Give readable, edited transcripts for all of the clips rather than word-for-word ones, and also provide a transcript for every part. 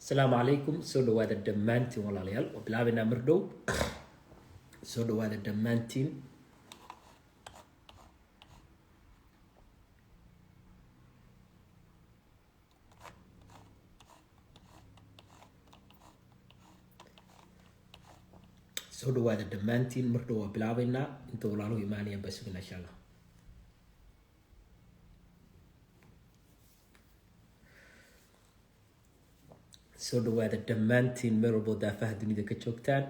Asalaamu calaykum, soo dhawaada dhammaantiin walaalayaal. Waa bilaabaynaa mar dhow. Soo dhawaada dhammaantiin. Soo dhawaada dhammaantiin, mar dhow waa bilaabaynaa. Inta walaaluhu imaanayaan baa sugnaa, insha Allah. Soo dhawaada dhammaantiin meel walboo daafaha dunida ka joogtaan.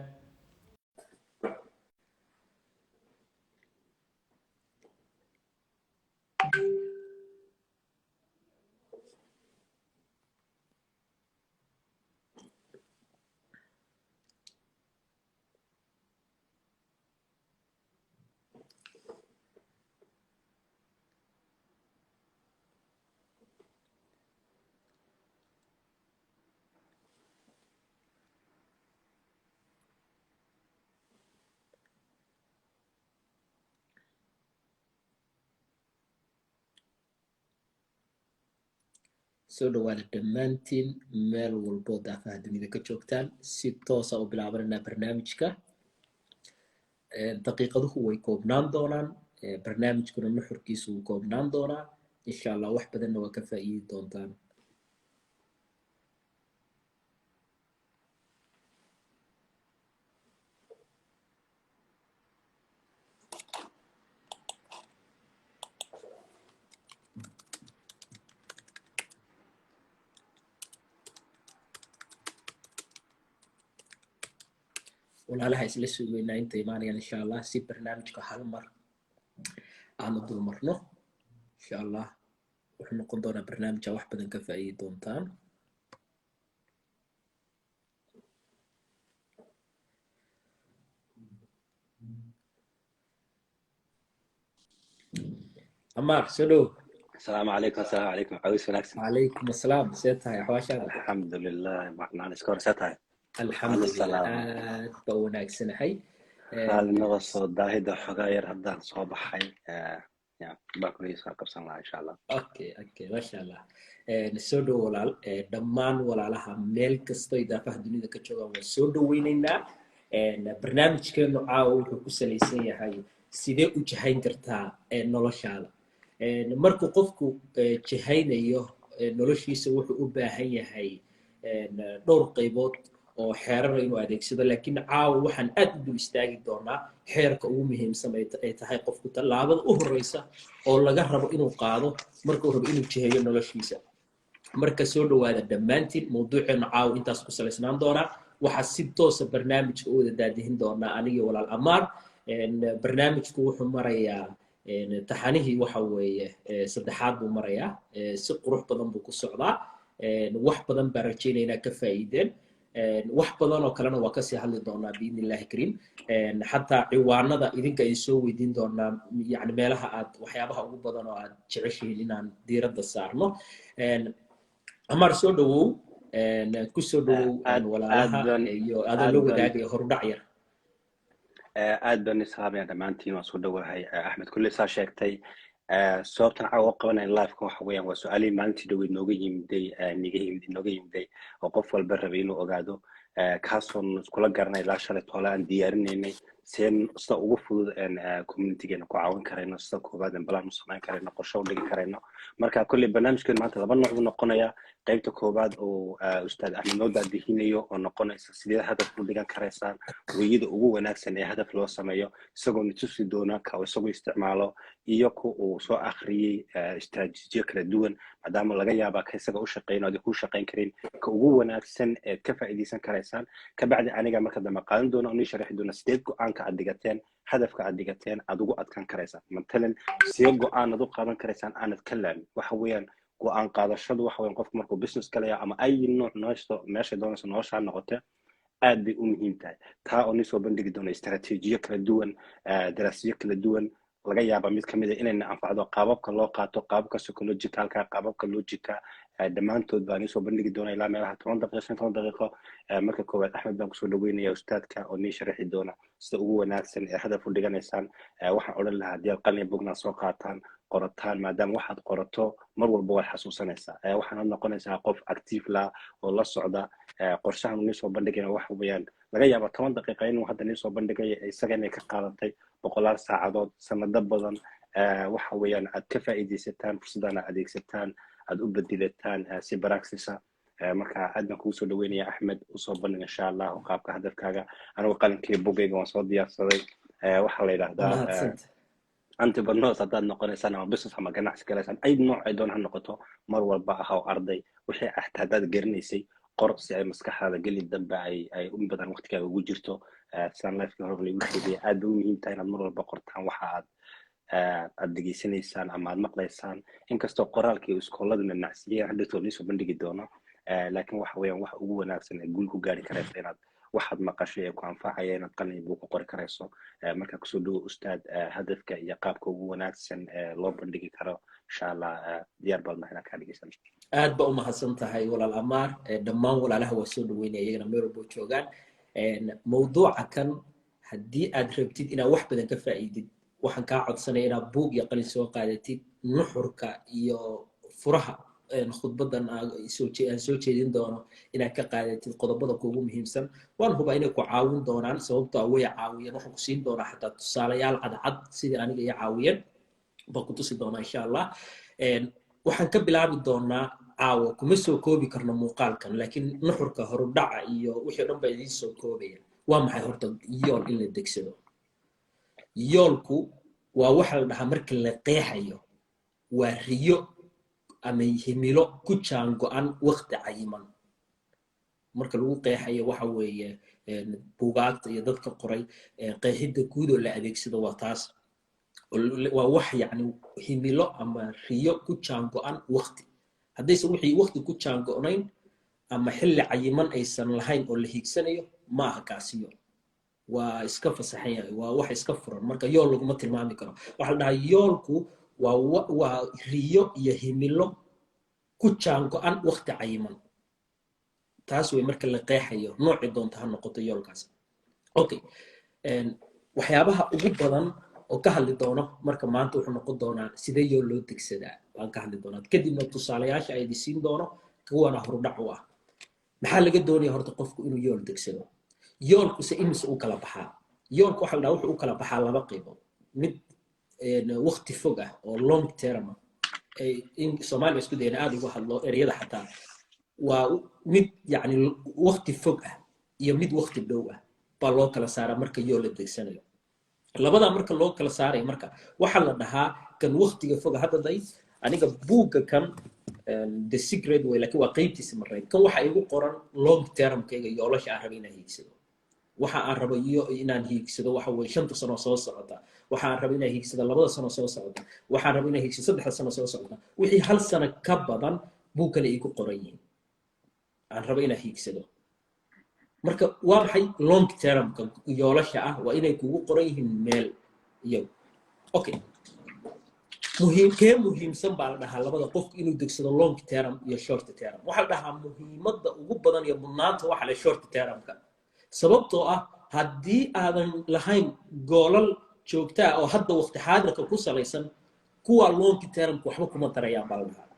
Soo dhawaada dhammaantiin meel walboo daafaha dunida ka joogtaan. Si toosa u bilaabananaa barnaamijka. Daqiiqaduhu way koobnaan doonaan, barnaamijkuna nuxurkiisu wuu koobnaan doonaa, insha Allah. Wax badanna waa ka faa'iidi doontaan. Walaalaha isla sugeynaa inta imaanayaan, insha Allah, si barnaamijka hal mar aanu dulmarno, insha Allah. Wuxuu noqon doonaa barnaamija wax badan ka faa'iidi doontaan. Amaar, soo dhow. Asalaamu calaykum, asalaamu calaykum, caws wanaagsan. Calaykum asalaam, see tahay axwaashaada? Alxamdulilah, macnaan iska hor, see tahay? Alxamdulilah, aad baa wanaagsanahay. Raallinada soo daahida xogaa yar, haddaan soo baxay baakunii soo qabsan lahaa, insha Allah. Okay, masha Allah. Soo dhow walaal. Dhammaan walaalaha meel kasto daafaha dunida ka joogaan waan soo dhoweynaynaa. Barnaamijkeenu caawa wuxuu ku salaysan yahay sidee u jihayn kartaa noloshaada. Markuu qofku jihaynayo noloshiisa, wuxuu u baahan yahay dhowr qaybood oo xeerara inuu adeegsado, laakiin caawa waxaan aad u dul istaagi doonaa xeerka ugu muhiimsan ay tahay qofku tallaabada u horeysa oo laga rabo inuu qaado markuu rabo inuu jiheeyo noloshiisa. Marka soo dhawaada dhammaantiin. Mawduuceenu caawa intaas ku salaysnaan doonaa. Waxaa si toosa barnaamijka u wada daadihin doonaa anigii walaal Amaar. Barnaamijku wuxuu marayaa taxanihii waxa weeye saddexaad buu marayaa. Si qurux badan buu ku socdaa. Wax badan baan rajaynaynaa ka faa'iideen. Wax badan oo kalena waa kasii hadli doonaa, biidni illahi kariim. Xataa ciwaanada idinka ay soo weydiin doonaa, yani meelaha aad waxyaabaha ugu badan oo aad jeceshihiin inaan diiradda saarno. Amaar, soo dhawow, kusoo dhawow walaalaha iyo adoo la wadaagaya horudhac yar. Aad baan islaamaya dhammaantiin, waan soo dhowahay. Axmed, kulley saa sheegtay, sababtan caawa u qabanaya liveka waxa weeyaan waa su-aalihii maalintii dhoweyd nooga yimiday, niga yimid, nooga yimiday oo qof walba rabay inuu ogaado, kaasoon iskula garanay ilaa shalay toole aan diyaarinaynay seen sida ugu fudud een communitygeena ku caawin karayno, sida koowaad een balaan u samayn karayno, qorshe u dhigi karayno. Marka kolley barnaamijkeenu maanta laba nooc buu noqonayaa. Qaybta koowaad oo ustaad Axmed noo daadihinayo oo noqonaysa sidee hadaf u dhigan karaysaan, weyida ugu wanaagsan ee hadaf loo sameeyo, isagoo natusi doona ka isagoo isticmaalo iyo ku uu soo akhriyey istaraatiijiyo kala duwan, maadaama laga yaabaa ka isaga u shaqeyn oo kuu shaqeyn karin, ka ugu wanaagsan eed ka faa'iidaysan karaysaan. Kabacdi aniga marka dambe qaadan doona oo nii sharaxi doona sideed go-aanka aad dhigateen, hadafka aad dhigateen aad ugu adkaan karaysaan. Matalan, sidee go-aan aad u qaadan karaysaan aanad ka laamin? Waxa weeyaan go-aan qaadashadu waxa weeyaan qofku markuu business galaya ama ay nooc nolosha meeshay doonayso nolosha ha noqote, aad bay u muhiim tahay. Taa oo nii soo bandhigi doona istaraatiijiyo kala duwan, daraasiyo kala duwan, laga yaaba mid kamid a inayna anfacdo, qaababka loo qaato, qaababka psychologicalka, qaababka logica, dhammaantood baan iisoo bandhigi doona ilaa meelaha 10 daqiiqo, 15 daqiiqo. Marka koowaad Axmed baan kusoo dhaweynaya, ustaadka oo nii sharaxi doona sida ugu wanaagsan ee hadaf u dhiganaysaan. Waxaan odhan lahaa haddii aad qalin bugna soo qaataan, Qorataan, maadaama waxaad qorato mar walba waad xasuusanaysaa. Waxaanaad noqonaysaa qof active la oo la socda qorshahan uu nii soo bandhigayna. Waxa weeyaan, laga yaaba 10 daqiiqa inuu hadda nii soo bandhigayo, isaga inay ka qaadatay boqolaal saacadood, sanado badan. Waxa weeyaan aad ka faa'iidaysataan fursaddan, aad adeegsataan, aad u bedilataan si practice ah. Marka aad baan kugu soo dhaweynaya, Axmed. Usoo bandhig, insha Allah, qaabka hadafkaaga. Anigu qalinkii bugayga waan soo diyaarsaday. Waxaa la yidhahdaa entrepreneurs haddaad noqonaysaan ama business ama ganacsi galaysaan, ay nooc ay doon ha noqoto, mar walba ahaw arday. Wixii xataa haddaad garanaysay, qor, si ay maskaxdaada geli dambe ay in badan waqtigaaga ugu jirto. Sidaan lifekii hore lagu sheegay, aad bay u muhiim tahay inaad mar walba qortaan waxa aad dhegeysanaysaan ama aad maqlaysaan, inkastoo qoraalkii iskooladuna nacsiiyeen, hadhowtoo liisoo bandhigi doono. Laakiin waxa weeyaan wax ugu wanaagsan ee guul ku gaari karaysa inaad waxaad maqashay ee ku anfacaya inaad qalin buug ku qori karayso. Marka kusoo dhowo, ustaad, hadafka iyo qaabka ugu wanaagsan ee loo bandhigi karo, insha Allah. Diyaar baad nahay inaan kaa dhegeysan. Aad ba u mahadsan tahay, walaal Amaar. Dhammaan walaalaha waa soo dhaweynaya, iyagana meel walbo joogaan. Mawduuca kan haddii aad rabtid inaad wax badan ka faa'iidid, waxaan kaa codsanaya inaad buug iyo qalin soo qaadatid. Nuxurka iyo furaha khudbadan aan soo jeedin doono inaad ka qaadatid qodobada kuugu muhiimsan. Waan hubaa inay ku caawin doonaan, sababtoo ah way caawiyeen. Waxaan ku siin doonaa xataa tusaalayaal cadcad sidii aniga ii caawiyeen baan ku tusi doonaa, insha Allah. Waxaan ka bilaabi doonaa caawa, kuma soo koobi karno muuqaalkan, laakiin nuxurka horudhaca iyo wixii o dhan baa idiin soo koobaya. Waa maxay horta yool in la degsado? Yoolku waa waxa la dhahaa, marka la qeexayo, waa riyo ama himilo ku jaan go'an waqti cayiman. Marka lagu qeexayo, waxa weeye, buugaagta iyo dadka qoray, qeexidda guud oo la adeegsado waa taas. Waa wax yacni himilo ama riyo ku jaan go'an waqti. Haddaysan wixii waqti ku jaan go'nayn ama xilli cayiman aysan lahayn oo la hiigsanayo, ma aha kaasiyo, waa iska fasaxan yahay, waa wax iska furan. Marka yool laguma tilmaami karo. Waxaa la dhahaa yoolku waa riyo iyo himilo ku jaan go'an waqti cayiman. Taas wey marka la qeexayo, noocii doonta ha noqoto yoolkaas. Okay, waxyaabaha ugu badan oo ka hadli doono marka maanta wuxuu noqon doonaa sidee yool loo degsadaa baan ka hadli doonaa. Kadibna tusaalayaasha ay idin siin doono kuwana horudhac u ah. Maxaa laga doonaya horta qofku inuu yool degsado? Yoolkuse imise u kala baxaa? Yoolku waxa la dhahaa wuxuu u kala baxaa laba qaybood: mid waqti fog ah oo long term ah, in Soomaaliya isku dayna aad uga hadlo ereyada xataa, waa mid yacni waqti fog ah iyo mid waqti dhow ah baa loo kala saaraa marka yool la degsanayo. Labadaa marka loo kala saarayo, marka waxaa la dhahaa kan waqtiga foga, hadda day aniga buugga kan, The Secret way, laakiin waa qaybtiisa mareyd, kan waxa igu qoran long termkayga, yoolasha aan raba inaan hiigsado. Waxa aan rabo iyo inaan hiigsado waxa weye 5ta sano soo socota. Waxa aan rabo inaan hiigsado 2da sano soo socota. Waxaan rabo inaan hiigsado 3da sano soo socota. Wixii hal sano ka badan buugkana igu qoran yihiin aan rabo inaan hiigsado. Marka waa maxay long termka yoolasha ah? Waa inay kugu qoran yihiin meel iyagu. Okay, muhiim kee muhiimsan baa la dhahaa labada qofku inuu degsado, long term iyo short term? Waxaa la dhahaa muhiimadda ugu badan iyo mudnaanta waxa le short termka, sababtoo ah haddii aadan lahayn goalal joogta ah oo hadda waqti xaadirka ku salaysan, kuwa long termka waxba kuma tarayaan baa la dhahaa.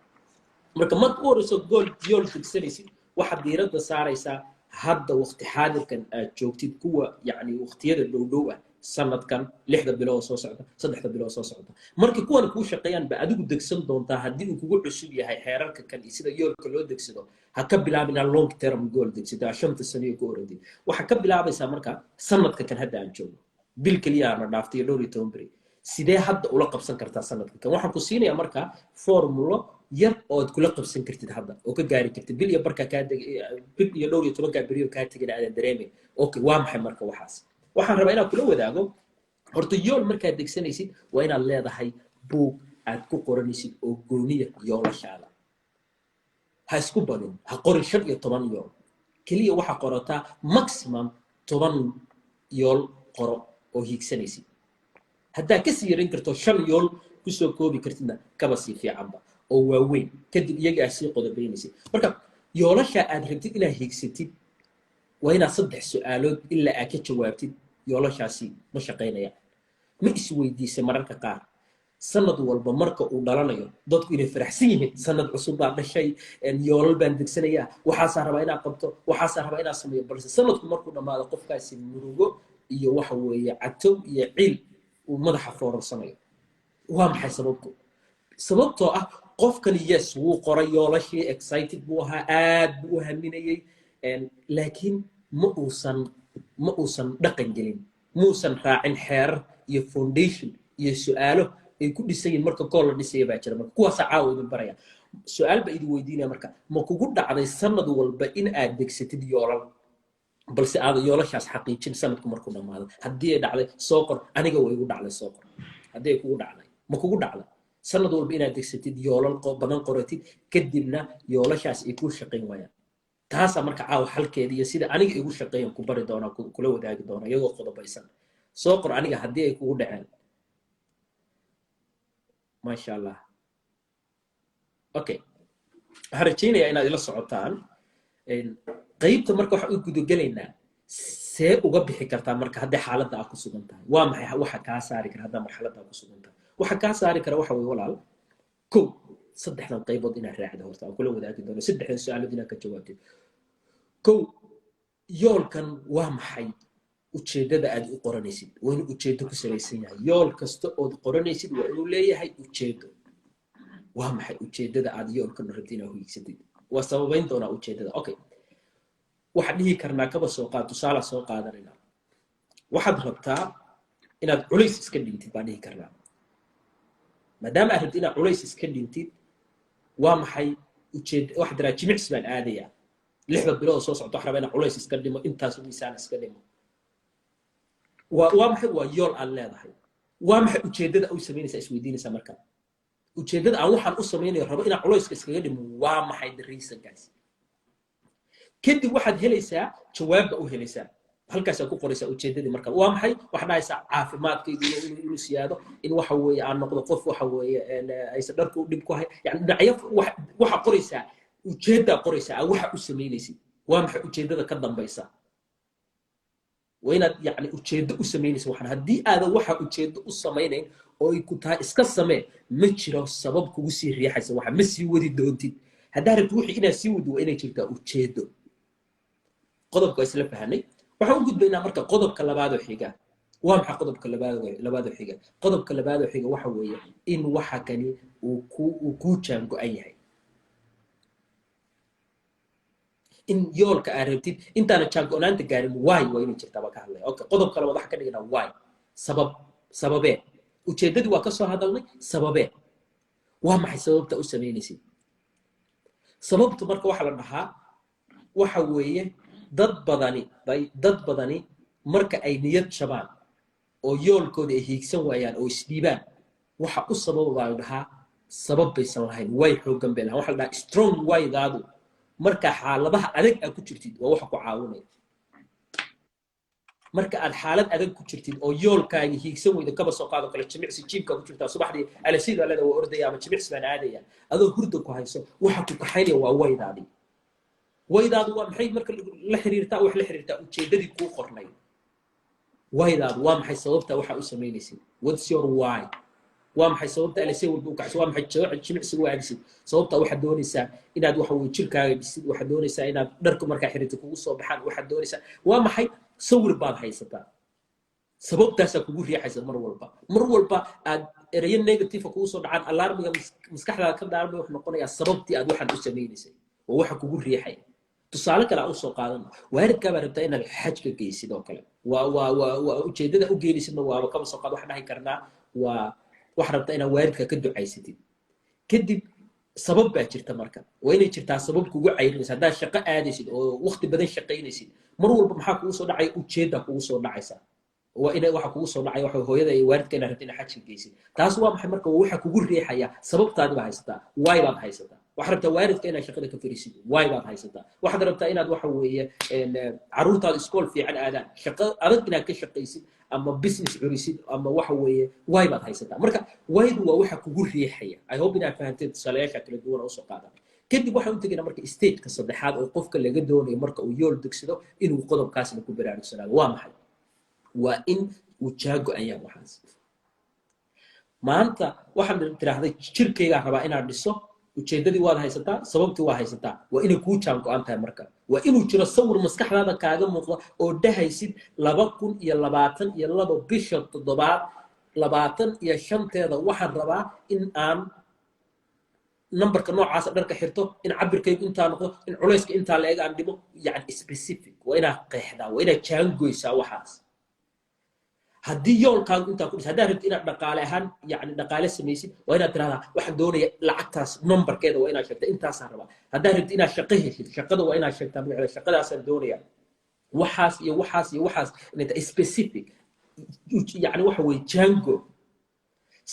Marka marka u horeyso goal yool degsanaysid, waxaad diiradda saaraysaa hadda waqti xaadirkan aad joogtid, kuwa yacni waqtiyada dhowdhow ah, sanadkan, 6da bilood soo socda, 3da bilood soo socda. Marka kuwan kuu shaqeeyaan ba adigu degsan doontaa. Haddii uu kugu cusub yahay xeerarka kan iyo sida yoolka loo degsado, ha ka bilaabin inaad long term goal degsato aa 5ta sano ku oradid. Waxaa ka bilaabaysaa marka sanadka kan hadda aan joogno, bil keliya aana dhaaftay iyo dhowr iyo toban beri, sidee hadda ula qabsan kartaa sanadka kan? Waxaan ku siinayaa marka formulo yar oo aad kula qabsan kartid hadda oo ka gaari kartid bil iyo barkaa kaa deg, bil iyo dhowr iyo tobankaa beri oo kaa tegin aadan dareemayn. Okay, waa maxay marka waxaas? Waxaan rabaa inaan kula wadaago. Horta yool markaad degsanaysid, waa inaad leedahay buug aad ku qoranaysid oo gooniya yoolashaada. Ha isku badin, ha qorin 15 yool keliya. Waxaa qorataa maximum 10 yool qoro oo hiigsanaysid. Haddaa kasii yaran karto, 5 yool kusoo koobi kartidna, kaba sii fiicanba, oo waaweyn. Kadib iyaga aad sii qodobaynaysid. Marka yoolasha aad rabtid inaad hiigsatid, waa inaad saddex su-aalood ilaa aad ka jawaabtid yoolashaasi ma shaqaynayaan. Ma isweydiisay mararka qaar Sanad walba marka uu dhalanayo, dadku inay faraxsan yihiin: sanad cusub baa dhashay, yoolal baan degsanayaa, waxaasaa rabaa inaan qabto, waxaasaa rabaa inaan sameeyo. Balse sanadku markuu dhammaado, qofkaasi murugo iyo waxa weeye catow iyo ciil uu madaxa foorarsanayo. Waa maxay sababtu? Sababtoo ah qofkani, yes, wuu qoray yoolashii, excited buu ahaa, aad buu u haminayey, laakiin ma uusan dhaqan gelin, muusan raacin xeerar iyo foundation iyo su'aalo ay ku dhisan yihin marka goal la dhisaya baa jira. Marka kuwaasaa caawa idin baraya. Su-aal baa idin weydiinaya marka: ma kugu dhacday sanad walba in aad degsatid yoolal, balse aada yoolashaas xaqiijin sanadku markuu dhammaado? Haddii ay dhacday, soo qor "aniga way igu dhacday". Soo qor haddii ay kugu dhacday. Ma kugu dhacday sanad walba inaad degsatid yoolal badan, qoratid, kadibna yoolashaas ay kuu shaqayn waayaan? Taasaa marka caawa xalkeeda iyo sida aniga igu shaqeeyan ku bari doonaa, kula wadaagi doonaa iyagoo qodobaysan. Soo qor "aniga" haddii ay kugu dhaceen. Maasha Allah. Okay, waxaan rajaynayaa inaad ila socotaan qaybta. Marka waxaan u gudagelaynaa see uga bixi kartaa marka haddii xaaladda aad ku sugan tahay. Waa maxay waxa kaa saari kara haddaa marxaladda aad ku sugan tahay? Waxa kaa saari kara waxa weye, walaal, kow, saddexdan qaybood inaad raacdo. Horta aan kula wadaagi doono saddexdan su-aalood inaad ka jawaabtid. Kow, yoolkan waa maxay ujeeddada aad u qoranaysid? Waa inuu ujeeddo ku salaysan yahay. Yool kasta ood qoranaysid waa inuu leeyahay ujeeddo. Waa maxay ujeeddada aad yoolkan rabtid inaad hiigsatid? Waa sababayn doonaa ujeeddada. Okay, waxaan dhihi karnaa, kaba soo qaad, tusaala soo qaadanayna, waxaad rabtaa inaad culays iska dhintid baan dhihi karnaa. Maadaama aad rabtid inaad culays iska dhintid, waa maxay ujeed? Waxaad tiraa, "Jimicsi baan aadayaa 6da bilood soo socota, waxaan rabaa inaan culays iska dhimo, intaas miisaan iska dhimo." Waa maxay? Waa yool aad leedahay. Waa maxay ujeeddada u samaynaysaa? Isweydiinaysaa marka: ujeeddada aan waxaan u samaynayo, rabo inaan culayska iskaga dhimo, waa maxay the reasonkaas? Kadib waxaad helaysaa jawaabba u helaysaa, halkaasaa ku qoraysaa ujeeddadii. Marka waa maxay? Waxaad dhahaysaa caafimaadkaygu inuu siyaado, in waxa weeye aan noqdo qof waxa weeye aysan dharku dhib ku hay, yani dhinacyo. Waxaa qoraysaa ujeeddaa qoraysaa aa waxa u samaynaysid. Waa maxay ujeeddada ka dambaysa? Waa inaad yani ujeeddo u samaynaysa waxaan. Haddii aadan waxa ujeeddo u samaynayn oo ay ku tahay iska samee, ma jiro sabab kugu sii riixaysa, waxa ma sii wadi doontid. Haddaa rabtid wixii inaad sii wadi, waa inay jirtaa ujeeddo. Qodobka waa isla fahanay. Waxaan u gudbaynaa marka qodobka labaadoo xiga. Waa maxay qodobka labaadoo xiga? Qodobka labaadoo xiga waxa weeye in waxa kani uu kuu jaango-an yahay, in yoolka aad rabtid intaana jaango-naanta gaarin, why waa inay jirtaa baa ka hadlaya. Okay, qodobka labaad waxaan ka dhiganaa why, sabab, sababee. Ujeeddadii waa ka soo hadalnay, sababee. Waa maxay sababta u samaynaysid? Sababtu marka waxaa la dhahaa waxa weeye, dad badani marka ay niyad jabaan oo yoolkooda ay hiigsan waayaan oo isdhiibaan, waxa u sababa baa la dhahaa sabab baysan lahayn, way xooggan bay lahayn. Waxa la dhahaa strong why-daadu marka xaaladaha adag aad ku jirtid waa waxa ku caawinaya. Marka aad xaalad adag ku jirtid oo yoolkaaga hiigsan weydo, kaba soo qaado kale jimicsi, gym-ka ku jirtaa subaxdii, alasiid baa leeda, waa ordaya ama jimicsi baan aadaya, adoo hurda ku hayso, waxa ku kaxaynaya waa why-daadii. Why-daadu waa maxay? Marka la xiriirtaa, wax la xiriirtaa ujeeddadii kuu qornay. Why-daadu waa maxay? Sababta waxa u samaynaysid, what's your why? Waa maxay sababta alase walba u kacso? Waa maxay jimicsiga u aadisid? Sababta waxaad doonaysaa inaad waxa weye jirkaaga dhisid, waxaad doonaysaa inaad dharka markaa xirito kugu soo baxaan, waxaad doonaysaa, waa maxay? Sawir baad haysataa, sababtaasaa kugu riixaysa. Mar walba, mar walba aad ereyo negative kugu soo dhacaan, alarmiga maskaxdaada ka daarmay wuxuu noqonayaa sababtii aad waxaan u samaynaysay, waa waxa kugu riixaya. Tusaale kale aan usoo qaadano: waalidkaa baa rabtaa inaad xajka geysid oo kale. Waa ujeeddada u geenaysidna waaba, kaba soo qaad, waxaan dhahi karnaa waa waxaad rabtaa inaad waalidka ka ducaysatid. Kadib sabab baa jirta. Marka waa inay jirtaa sabab kugu cayrinaysa. Haddaad shaqo aadaysid oo waqti badan shaqaynaysid, mar walba maxaa kugu soo dhacaya? Ujeedda kugu soo dhacaysa. Waa ina waxa kugu soo dhacaya waxa hooyada iyo waalidka inaad rabto inaad xajka geysid. Taas waa maxay marka? Waa waxa kugu riixaya. Sababtaadi baa haysataa, why baad haysataa. Waxaad rabtaa waalidka inaad shaqada ka fariisid, why baad haysataa. Waxaad rabtaa inaad waxa weeye carruurtaada iskool fiican aadaan, shaqo adag inaad ka shaqaysid ama business curisid ama waxa weeye why baad haysataa. Marka why-du waa waxa kugu riixaya. I hope inaad fahanteen tusaalayaasha kala duwan oo usoo qaadan. Kadib waxaan u tegaynaa marka stageka saddexaad oo qofka laga doonayo marka uu yool degsado inuu qodobkaasna ku baraarugsanaado. Waa maxay? Waa in uu jaago-an yahay. Waxaas Maanta waxaad tidhaahday jirkaygaa rabaa inaad dhiso. Ujeeddadii waad haysataa, sababtii waa haysataa, waa inay kuu jaan go-an tahay. Marka waa inuu jiro sawir maskaxdaada kaaga muuqda oo dhahaysid 2022 bisha toddobaad 25-teeda waxaan rabaa in aan numberka noocaasa dharka xirto, in cabirkaygu intaa noqdo, in culayska intaa la eg aan dhimo. Yani specific waa inaad qeexdaa, waa inaad jaangoysaa waxaas. Haddii yoolkaagu intaa ku dhis, haddaad rabtid inaad dhaqaale ahaan, yani dhaqaale samaysid, waa inaad tirahdaa waxaan doonaya lacagtaas numberkeeda, waa inaad sheegtaa intaasaan rabaa. Haddaad rabtid inaad shaqo heshid, shaqada waa inaad sheegtaa magaceeda, shaqadaasaan doonaya, waxaas iyo waxaas iyo waxaas, inay tahay specific. Yani waxa weye jaango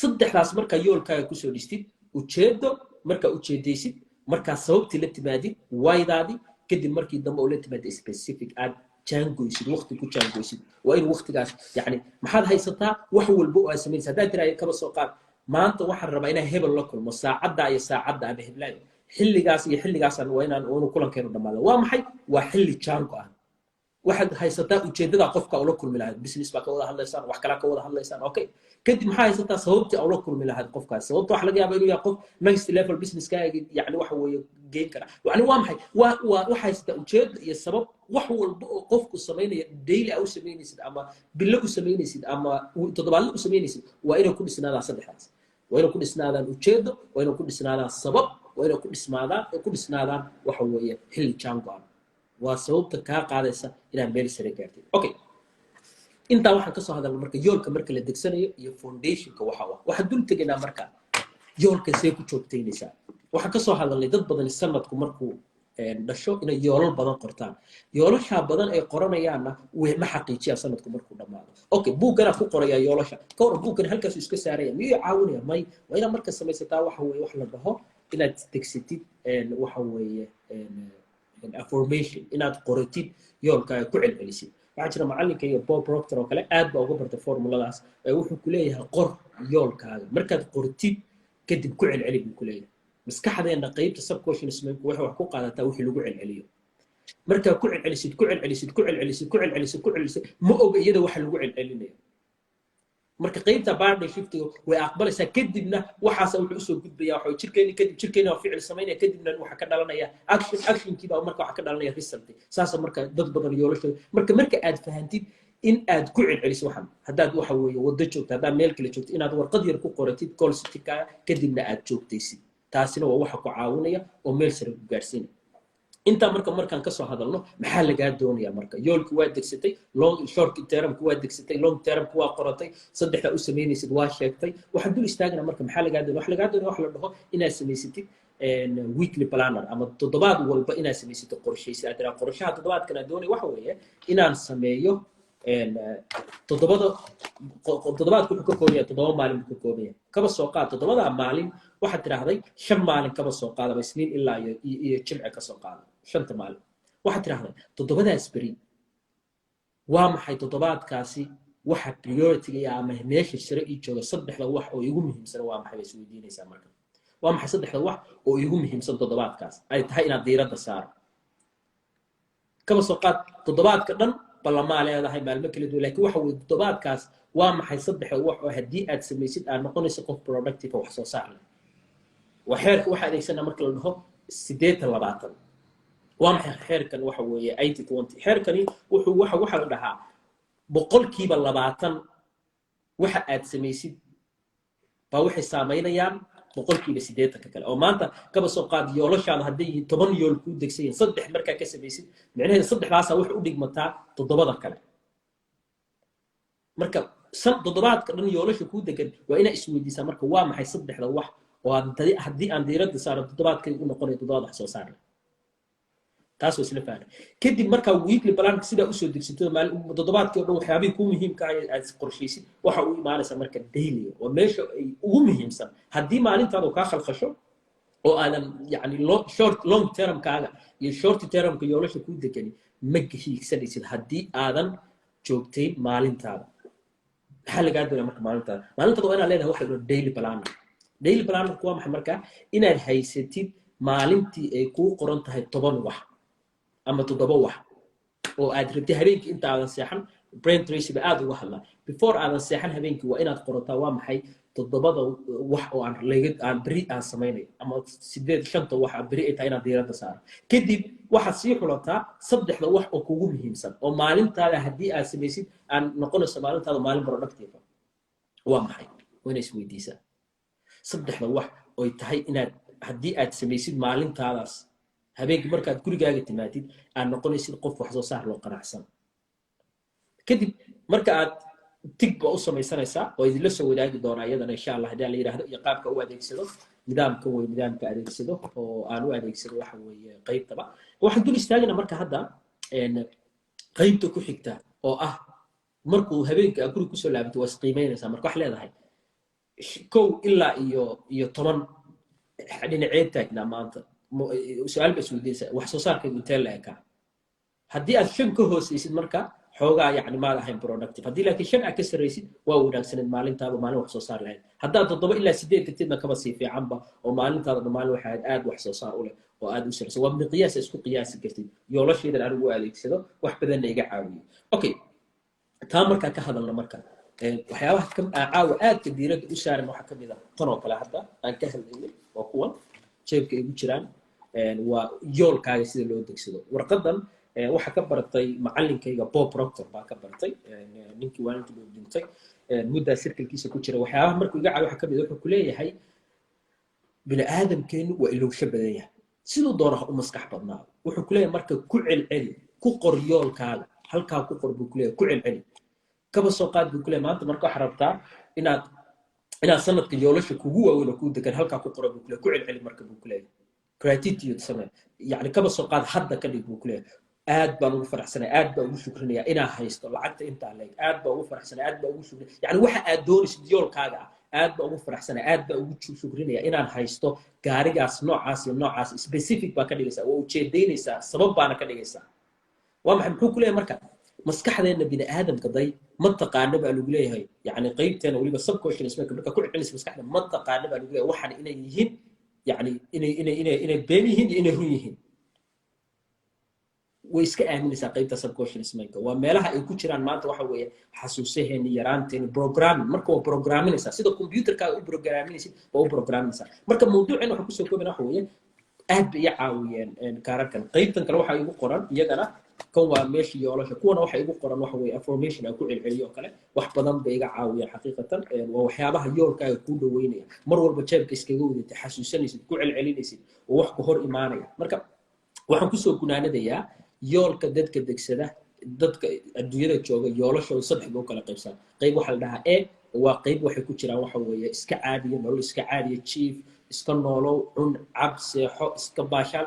saddexdaas. Markaa yoolkaaga kusoo dhistid ujeedo, markaa ujeedaysid, markaa sababtii la timaadid, why-daadii, kadib markii dambe oo la timaadid specific, aad jaangoysid, waqti ku jaangoysid, waa in waqtigaas, yani maxaad haysataa wax walba oo aad samaynaysa. Haddaad tiraahdo, kaba soo qaad, maanta waxaan rabaa inaan hebel la kulmo saacadda iyo saacadda ama heblaayo xilligaas iyo xilligaasaan, waa inaan inuu kulankeenu dhamaado. Waa maxay? Waa xilli jaango ah. Waxaad haysataa ujeeddada qofka ula kulmi lahayd, business baa ka wada hadlaysaan, wax kalaa ka wada hadlaysaan, okay. Kadib maxaa haysataa? Sababtii ula kulmi lahayd qofkaas. Sababta waxa laga yaabaa inuu yahay qof next level businesskaaga, yani waxa weeye, geyn kara. Yani waa maxay? Waa waxaa haysataa ujeedda iyo sabab. Wax walba oo qofku samaynaya, daily a u samaynaysid ama bilo u samaynaysid ama toddobaadle u samaynaysid, waa inay ku dhisnaadaan saddexdaas. Waa inay ku dhisnaadaan ujeeddo, waa inay ku dhisnaadaan sabab, waa inay ku dhisnaadaan waxa weeye xilli jaan go-an. Waa sababta kaa qaadaysa inaad meel sare gaartid. Okay, intaa waxaan kasoo hadalna marka yoolka marka la degsanayo iyo foundationka waxa ah. Waxaan dul tegaynaa marka yoolka see ku joogtaynaysaa. Waxaan kasoo hadalnay dad badani sanadku markuu dhasho inay yoolal badan qortaan. Yoolashaa badan ay qoranayaanna ma xaqiijiyaan sanadku markuu dhammaado. Okay, buugganaa ku qorayaa yoolasha ka waran, buuggan halkaasuu iska saaraya, miyuu caawinaya? May. Waa inaad marka samaysataa waxa weeye wax la dhaho inaad degsatid waxa weeye affirmation, inaad qoratid yoolkaaga, ku celcelisid. Waxaa jira macallinka iyo Bob Proctor oo kale, aad baa uga bartay formuladaas. Wuxuu ku leeyahay qor yoolkaaga, markaad qortid kadib ku celceli buu ku leeyahay. Maskaxdeenna qaybta subconscious mindku waxay wax ku qaadataa wixii lagu celceliyo. Markaa ku celcelisid, ku celcelisid, ku celcelisid, ku celcelisid, ku celcelisid, ma oga iyada waxa lagu celcelinayo. Marka qaybta paradigm shiftiga way aqbalaysaa. Kadibna waxaasa wuxuu usoo gudbaya waxa jirkeeni, kadib jirkeeni waa ficil samaynaya, kadibna waxa ka dhalanaya action, actionkii baa marka waxa ka dhalanaya result. Saasa marka dad badan yoolashooda marka aad fahantid in aad ku celceliso waxan, haddaad waxa weeye waddo joogto, haddaad meel kale joogto, inaad warqad yar ku qoratid goal settingkaaga, kadibna aad joogtaysid, taasina waa waxa ku caawinaya oo meel sare ku gaarsiinaya. Intaa marka markaan kasoo hadalno, maxaa lagaa doonaya? Marka yoolki waa degsatay, long short termku waa degsatay, long termku waa qoratay, saddexda u samaynaysid waa sheegtay. Waxaan dul istaagna marka maxaa lagaa doonaya. Waxa lagaa doonaya wax la dhaho inaad samaysatid weekly planner, ama toddobaad walba inaad samaysatid qorshaysid. Aad tiraa qorshaha toddobaadkan aan doonaya waxa weeye inaan sameeyo toddobada. Toddobaadku wuxuu ka kooban yahay 7 maalin buu ka kooban yahay. Kaba soo qaad toddobadaa maalin waxaad tidhaahday 5 maalin, kaba soo qaadaba Isniin ilaa iyo Jimce ka soo qaada shanta maalin. Waxaad tidhahday toddobadaas beri waa maxay toddobaadkaasi waxa priority-ga ama meesha sare ii jooga, saddexda wax oo igu muhiimsan waa maxay bay isweydiinaysaa. Marka waa maxay saddexda wax oo igu muhiimsan toddobaadkaas ay tahay inaad diiradda saaro? Kaba soo qaad toddobaadka dhan ballamaa leedahay maalmo kala duwan, lakin waxa weye toddobaadkaas waa maxay saddexda wax oo haddii aad samaysid aad noqonayso qof productive oo wax soo saar leh? Waa xeerka waxa adeegsanaa marka la dhaho 80/20. Waa maxay xeerkan? Waxa weeye 80/20. Xeerkani wuxuu waxa la dhahaa 20% waxa aad samaysid baa waxay saamaynayaan 80%-ka kale. Oo maanta kaba soo qaad yoolashaada hadday yihiin 10 yool kuu degsan yihiin, saddex markaa ka samaysid, micnaheedu saddexdaasaa waxay u dhigmataa toddobada kale. Marka san toddobaadka dhan yoolasha kuu degan waa inaa isweydiisaa marka waa maxay saddexda wax oo haddii aan diiradda saaro toddobaadkay u noqonayo toddobaad wax soo saar leh. Taas waa isla fahna. Kadib markaa weekly planka sidaa usoo degsato, maalin toddobaadkii o dhan waxyaabihii kuu muhiimka ah aad qorshaysid, waxa u imaanaysa marka daily, oo meesha ay ugu muhiimsan. Haddii maalintaadu kaa khalkhasho oo aadan yani short long termkaaga iyo short termka yoolasha kuu degani ma hiigsanaysid haddii aadan joogtayn maalintaada. Maxaa lagaa doonaya marka maalintaada? Maalintaada waa inaad leedahay waxa la dhaho daily planner. Daily plannerku waa maxay? Markaa inaad haysatid maalintii ay kuu qoran tahay 10 wax ama toddoba wax oo aad rabtay habeenkii inta aadan seexan. Brian Tracy ba aad uga hadlaa. Before aadan seexan habeenkii waa inaad qorataa waa maxay Toddobada wax oo aan laga aan beri aan samaynayo, ama sideed, shanta wax aan beri ay tahay inaan diiradda saaro. Kadib waxaad sii xulataa saddexda wax oo kugu muhiimsan oo maalintaada haddii aad samaysid aan noqonayso maalintaada maalin productive. Waa maxay? Waa inay isweydiisaa saddexda wax oy tahay inaad haddii aad samaysid maalintaadaas, habeenkii markaad gurigaaga timaadid, aad noqonaysid qof wax soo saar loo qanacsan. Kadib marka aad tig ba u samaysanaysaa oo idinla soo wadaagi doonaa iyadana, insha Allah, haddii la yidhaahdo, iyo qaabka u adeegsado nidaamka wey, nidaamka adeegsado oo aan u adeegsado waxa weeye qaybtaba. Waxaan dul istaagana marka hadda qaybta ku xigta oo ah markuu habeenka aad guriga kusoo laabatay, waa isqiimeynaysaa. Marka wax leedahay 1 ilaa iyo 10, dhinaceed taagnaa maanta? Su-aal ba isweydiinaysaa: wax soo saarkaygu intee la ekaa? Haddii aad 5 ka hoosaysid, marka xoogaa yacni maad ahayn productive. Haddii laakiin 5 aad ka sarraysid, waa wanaagsaneed maalintaada, maalin wax soo saar lahayd. Haddaad 7 ilaa 8 tagtidna, kaba sii fiicanba, oo maalintaada maalin waxa ahayd aad wax soo saar u leh oo aad u sarraysa. Waa miqyaas isku qiyaasi kartid. Yoolasheedan anigu u adeegsado, wax badanna iga caawiyo. Okay, taa markaa ka hadalna, marka waxyaabaha caawa aadka diiradda u saaran waxaa ka mid ah tan oo kale hadda aan ka hadlaynay. Waa kuwan jeebka igu jiraan, waa yoolkaaga sida loo degsado. Warqadan waxaa ka baratay macallinkayga Bob Proctor baa ka bartay, ninkii waalintii uu dhintay muddaa circlekiisa ku jira. Waxyaabaha markuu iga caawiyo waxaa ka mid ah, wuxuu ku leeyahay: bini aadamkeenu waa ilowsho badan yahay, siduu doona ha u maskax badnaado. Wuxuu ku leeyahay marka ku celceli, ku qor yoolkaaga halkaa, ku qor buu ku leeyahay, ku celceli. Kaba soo qaad buu ku leeyahay, maanta marka waxaa rabtaa inaad sanadka yoolasha kugu waaweyn oo kuu degan halkaa ku qora buu ku leeyahay. Ku celceli marka buu ku leeyahay, gratitude samee, yacni kaba soo qaad hadda ka dhig buu ku leeyahay: aad baan ugu faraxsanay, aad baan ugu shukrinayaa inaa haysto lacagta intaa leeg, aad baan ugu faraxsanay, aad baan ugu shukrinaya. Yani waxa aad doonaysid yoolkaaga ah: aad baan ugu faraxsanay, aad baan ugu shukrinaya inaan haysto gaarigaas noocaas iyo noocaas. Specific baa ka dhigaysaa, waa ujeedaynaysaa, sabab baana ka dhigaysaa. Waa maxay? Muxuu ku leeyahay marka? Maskaxdeenna bini aadamka day ma taqaano baa lagu leeyahay. Yani qaybteena weliba subconscious marka ku celcelinaysa maskaxda ma taqaano baa lagu leeyahay waxaan inay yihiin, yani inay been yihiin iyo inay run yihiin. Way iska aaminaysaa qaybta subconscious mindka. Waa meelaha ay ku jiraan maanta waxa weeye xasuusaheeni, yaraanteeni, programming. Marka waa programminaysaa, sida computerkaaga u programminaysid waa u programminaysaa. Marka mawduuceen waxaan kusoo koobana waxa weeye aad bay ii caawiyeen kaararkan. Qaybtan kale waxaa igu qoran iyagana, kan waa meeshii yoolasha, kuwana waxa igu qoran waxa weeye affirmation aan ku celceliyo oo kale. Wax badan bay iga caawiyeen xaqiiqatan. Waa waxyaabaha yoolkaaga kuu dhaweynaya, mar walba jeebka iskaga wadatay, xasuusanaysid, ku celcelinaysid oo wax ku hor imaanaya. Marka waxaan kusoo gunaanadayaa: yoolka dadka degsada, dadka adduunyada jooga, yoolashooda saddex bay u kala qaybsan. Qayb waxaa la dhahaa A, waa qayb waxay ku jiraan waxa weeye iska caadiya, nolol iska caadiya, jiif, iska noolow, cun, cab, seexo, iska baashaal.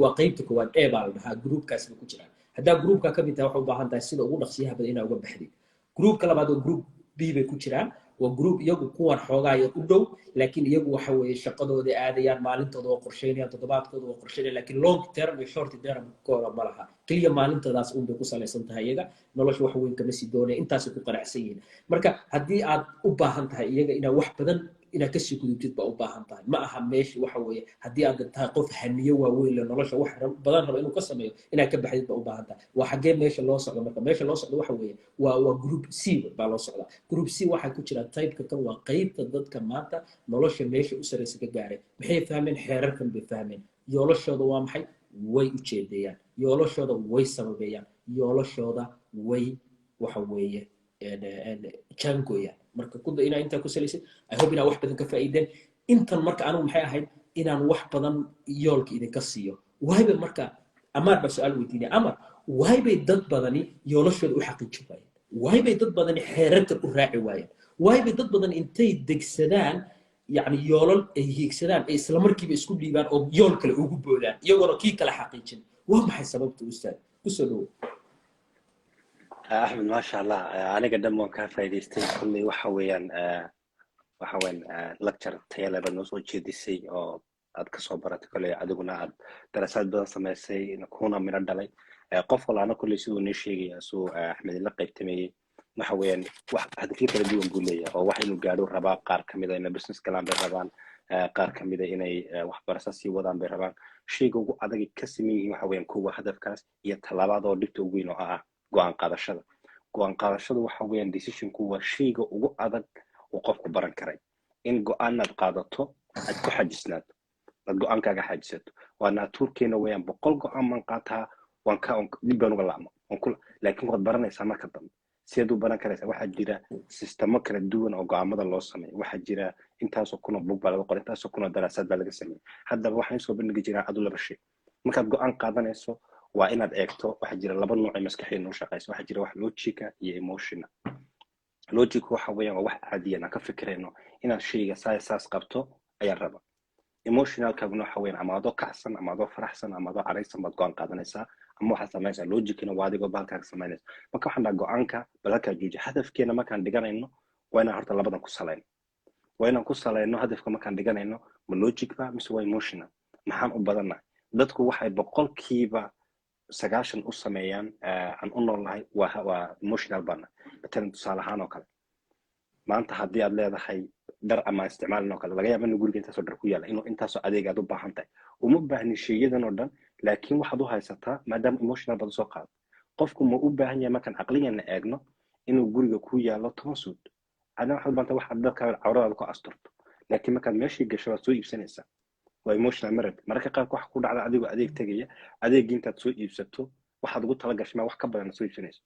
Waa qaybta koowaad, A baa la dhahaa. Groupkaas bay ku jiraan. Haddaa groupka ka mid tahay, waxay u baahan tahay sida ugu dhaqsiyaha badan inaa uga baxdid. Groupka labaad waa group B bay ku jiraan. Waa group iyagu kuwan xoogaa yar u dhow, laakiin iyagu waxa weeye shaqadooda aadayaan, maalintooda waa qorsheynayaan, toddobaadkooda waa qorsheynayaan, laakiin long term iyo short term kooda ma laha. Keliya maalintoodaas un bay ku salaysan tahay iyaga nolosha, wax weyn kama sii doonaya, intaasay ku qanacsan yihiin. Marka haddii aad u baahan tahay iyaga inaad wax badan inaad kasii gudubtid baa u baahan tahay, ma aha meesha. Waxa weeye haddii aad tahay qof hamiyo waaweyn le, nolosha wax badan raba inuu ka sameeyo, inaad ka baxdid baa u baahan tahay. Waa xaggee meesha loo socdo? Marka meesha loo socdo waxa weeye waa group C baa loo socdaa. Group C waxaa ku jira typeka kan, waa qaybta dadka maanta nolosha meesha u sarreysa ka gaaray. Maxay fahmeen? Xeerarkan bay fahmeen. Yoolashooda waa maxay? Way ujeedeeyaan yoolashooda, way sababeeyaan yoolashooda, way waxa weeye jaangooyaan. Marka kuda inaa intaa ku salaysid, I hope inaa wax badan ka faa'iideen intan. Marka anigu maxay ahayd inaan wax badan yoolka idinka siiyo waayba. Marka Amaar baa su-aal weydiinaya. Amar, waay bay dad badani yoolashooda u xaqiijin waayeen? Waay bay dad badani xeerarkan u raaci waayeen? Waay bay dad badan intay degsadaan, yani yoolal ay hiigsadaan, ay isla markiiba isku dhiibaan oo yool kale ugu boodaan iyagoona kii kale xaqiijin? Waa maxay sababta, ustaad? Kusoo dhawow. Axmed, maasha Allah, aniga dhan waan kaa faa'iidaystay. Kolley waxa weeyaan lecture tayo leh baad noo soo jeedisay oo aad kasoo baratay kolley, adiguna aad darasaad badan samaysay, kuna midho dhalay. Qof walaana kolley siduu nii sheegaya, suu Axmed ila qaybtameeyey, waxa weeyaan wax hadafyo kala duwan buu leeyahay oo wax inuu gaadho rabaa. Qaar kamida inay business galaan bay rabaan, qaar kamida inay waxbarasho sii wadaan bay rabaan. Shayga ugu adagay ka siman yihiin waxa weeyaan kuwa hadafkaas iyo talabaad oo dhibta ugu weyn oo ah go-aan qaadashada. Go-aan qaadashadu waxa weeyaan decisionku waa shayga ugu adag. Uu qofku baran karay in go-aanaad qaadato, aad ku xajisnaato, aad go-aankaaga xajisato. Waa nature-keena weeyaan. 100 go-aan baan qaataa, waan ka dib baan uga laabma, laakiin waad baranaysaa marka dambe. Sideed u baran karaysaa? Waxaa jira systemo kala duwan oo go-aamada loo sameeyo. Waxaa jira intaasoo kun oo buug baa laga qoray, intaasoo kun oo daraasaad baa laga sameeyey. Haddaba waxaan soo bandhigi jiraa adu laba shay. Markaad go-aan qaadanayso, waa inaad eegto. Waxaa jira laba nooc ee maskaxdeena u shaqaysa. Waxaa jira wax logic-a iyo emotion-a. Logic waxa weeyaan waa wax caadiyan aan ka fikirayno, inaad shayga saa saas qabto ayaan raba. Emotional-kaaguna waxa weeyaan ama adoo kacsan, ama adoo faraxsan, ama adoo caraysan baad go-aan qaadanaysaa ama waxaad samaynaysaa. Logic-ina waa adigoo bahalkaaga samaynaysa. Marka waxaan dhaha, go-aanka bal halkaa jooji. Hadafkeena markaan dhiganayno, waa inaan horta labadan ku salayno. Waa inaan ku salayno hadafka markaan dhiganayno, ma logic ba mise waa emotional? Maxaan u badannahay? Dadku waxay 90% u sameeyaan aan u noolnahay waa emotional baana. Matalan, tusaale ahaan oo kale, maanta haddii aad leedahay dhar ama isticmaalin oo kale, laga yaaba inuu guriga intaasoo dhar ku yaala, inuu intaasoo adeeg aad u baahan tahay. Uma baahni sheeyadan oo dhan, laakiin waxaad u haysataa maadaama emotional baad usoo qaado. Qofku ma u baahan yahay, markaan caqligana eegno, inuu guriga ku yaalo 10 suud? Adna waxaad u baahan tahay waxaad dadka cawradaada ku asturto, laakiin markaad meeshii gasho waad soo iibsanaysaa. Waa emotional marad. Mararka qaarka waxa ku dhacda adigoo adeeg tegaya, adeeggii intaad soo iibsato, waxaad ugu tala gashay ma wax ka badan soo iibsanayso,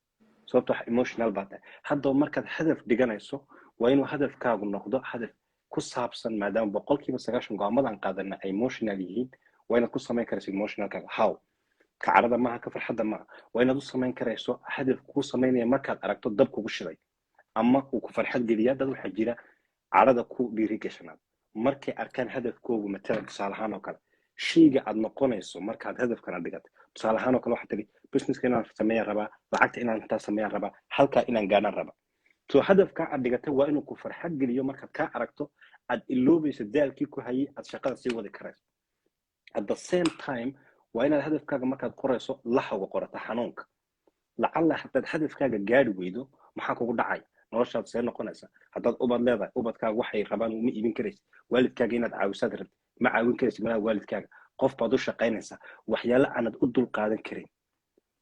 sababto wax emotional baa tahay. Haddaba markaad hadaf dhiganayso, waa inuu hadafkaagu noqdo hadaf ku saabsan, maadaama 90% go'aamadan qaadana ay emotional yihiin, waa inaad ku samayn karayso emotional-kaaga. How ka carada maaha, ka farxadda maaha. Waa inaad u samayn karayso hadaf kuu samaynaya markaad aragto dab kugu shiday ama uu ku farxad geliya. Dad waxaa jira carada ku dhiiri gashanaad markay arkaan hadafkoogu. Matalan, tusaale ahaan oo kale, shayga aad noqonayso markaad hadafkana dhigatay. Tusaale ahaan oo kale, waxaad tiri business-ka inaan sameeyaan rabaa, lacagta inaan intaa sameeyaan rabaa, halkaa inaan gaadhaan rabaa. So hadafkaa aad dhigatay waa inuu ku farxad geliyo. Markaad kaa aragto, aad iloobayso daalkii ku hayay, aad shaqada sii wadi karayso. At the same time, waa inaad hadafkaaga markaad qorayso laxawga qorata xanuunka. Lacalla haddaad hadafkaaga gaari weydo, maxaa kugu dhacay? Noloshaad see noqonaysa? Haddaad ubad leedahay, ubadkaaga waxay rabaan uma iibin karaysid. Waalidkaaga inaad caawisaad rabtid, ma caawin karaysid malaha waalidkaaga. Qof baad u shaqaynaysaa, waxyaalo aanad u dul qaadan karin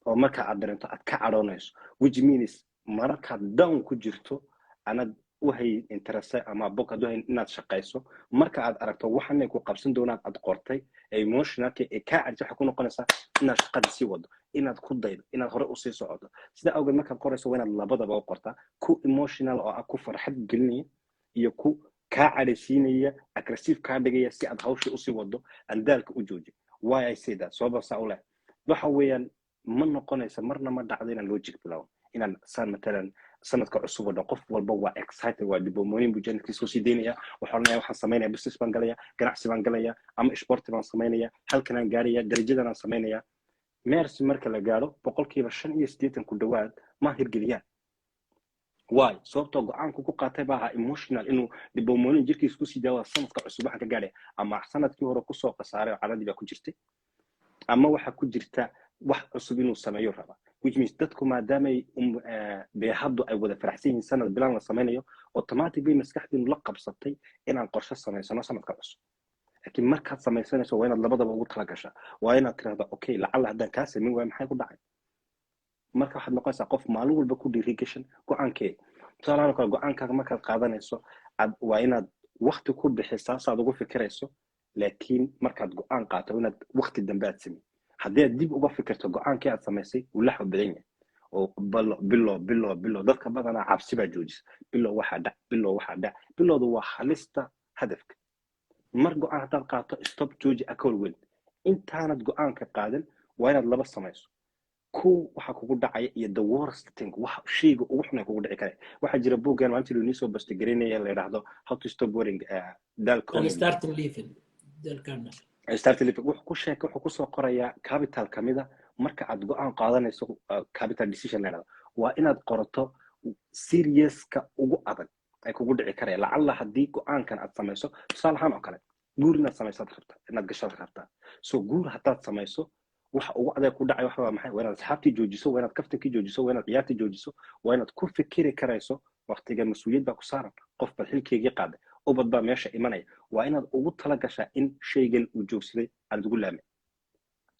oo marka aad dareento aad ka cadhoonayso, which means mararkaad down ku jirto, aanad u hayn interest ama bog aad u hayn inaad shaqayso, marka aad aragto waxanay ku qabsan doonaan aad qortay ee emotional-ka ee kaa cadisa, waxay ku noqonaysaa inaad shaqada sii wado, inaad ku daydo, inaad hore usii socoto. Sida awgeed, markaad qorayso, waa inaad labadaba u qortaa: ku emotional oo ah ku farxad gelinaya iyo ku kaa cadhaysiinaya, aggressive kaa dhigaya, si aad hawshii usii wado, aan daalka u joojin. Why I say that? Sababa saa u leh waxa weeyaan, ma noqonaysa, marna ma dhacdo inaan logic bilaabo, inaan saan. Matalan, sanadka cusub oo dhan qof walba waa excited, waa dibomooyin buu janadkiisa sii daynaya. Wuxuu odhanaya, waxaan samaynaya business baan galaya, ganacsi baan galaya, ama sport baan samaynaya, halkan aan gaaraya, darajadan aan samaynaya. March marka la gaaro, 85% ku dhowaad ma hirgeliyaan. Why? Sababtoo go-aanku ku qaatay baa ahaa emotional, inuu dibomoonin jirkiisa kusii daawa sanadka cusub waxaan ka gaadhaya, ama sanadkii hore kusoo khasaaray oo caradii baa ku jirtay, ama waxaa ku jirta wax cusub inuu sameeyo raba. Which means dadku maadaamay beehaddu ay wada faraxsan yihiin, sanad bilaan la samaynayo, automatic bay maskaxdiinu la qabsatay inaan qorshe samaysano sanadka cusub. Laakiin markaad samaysanayso, waa inaad labadaba ugu tala gashaa. Waa inaad tirahda, okay, lacalla haddaan kaa samayn waayo, maxay ku dhacay? Marka waxaad noqonaysaa qof maalin walba ku dhiirigashan go-aankee. Tusaalahaan oo kale, go-aankaaga markaad qaadanayso, aad waa inaad wakti ku bixisaa saad ugu fikirayso. Laakiin markaad go-aan qaato, inaad wakti dambe aad samey. Haddii aad dib uga fikirto go-aankii aad samaysay, wuu laxwa badan yahay oo bilo bilo bilo bilo. Dadka badanaa cabsi baa joojisa. Bilo waxaa dhac, bilo waxaa dhac, bilowdu waa halista hadafka. Mar go-aan haddaad qaato, stop, jooji, akol weyn. Intaanad go-aanka qaadan, waa inaad laba samayso: kow, waxa kugu dhacaya, iyo the worst thing, wax shayga ugu xun ee kugu dhici kara. Waxaa jira buuggan maalintii loo soo bastagareynaya, la yidhaahdo How to Stop Worrying, Dale. And Starting Living, Dale Carnegie. Start Living. Wuxuu ku sheekay, wuxuu kusoo qorayaa capital kamida marka aad go-aan qaadanayso, capital decision la yidhahdo, waa inaad qorato serious-ka ugu adag ay kugu dhici karaya lacalla haddii go-aankan aad samayso. Tusaale ahaan oo kale, guur inaad samaysaad rabtaa, inaad gashaad rabtaa. So guur haddaad samayso, waxa ugu adag ku dhacay waxa waa maxay? Waa inaad asxaabtii joojiso, waa inaad kaftankii joojiso, waa inaad ciyaartii joojiso, waa inaad ku fikiri karayso waqtiga mas-uuliyad baa ku saaran, qof baad xilkeygii qaaday, ubad baa meesha imanaya. Waa inaad ugu tala gashaa in shaygan uu joogsaday aad ugu laamay.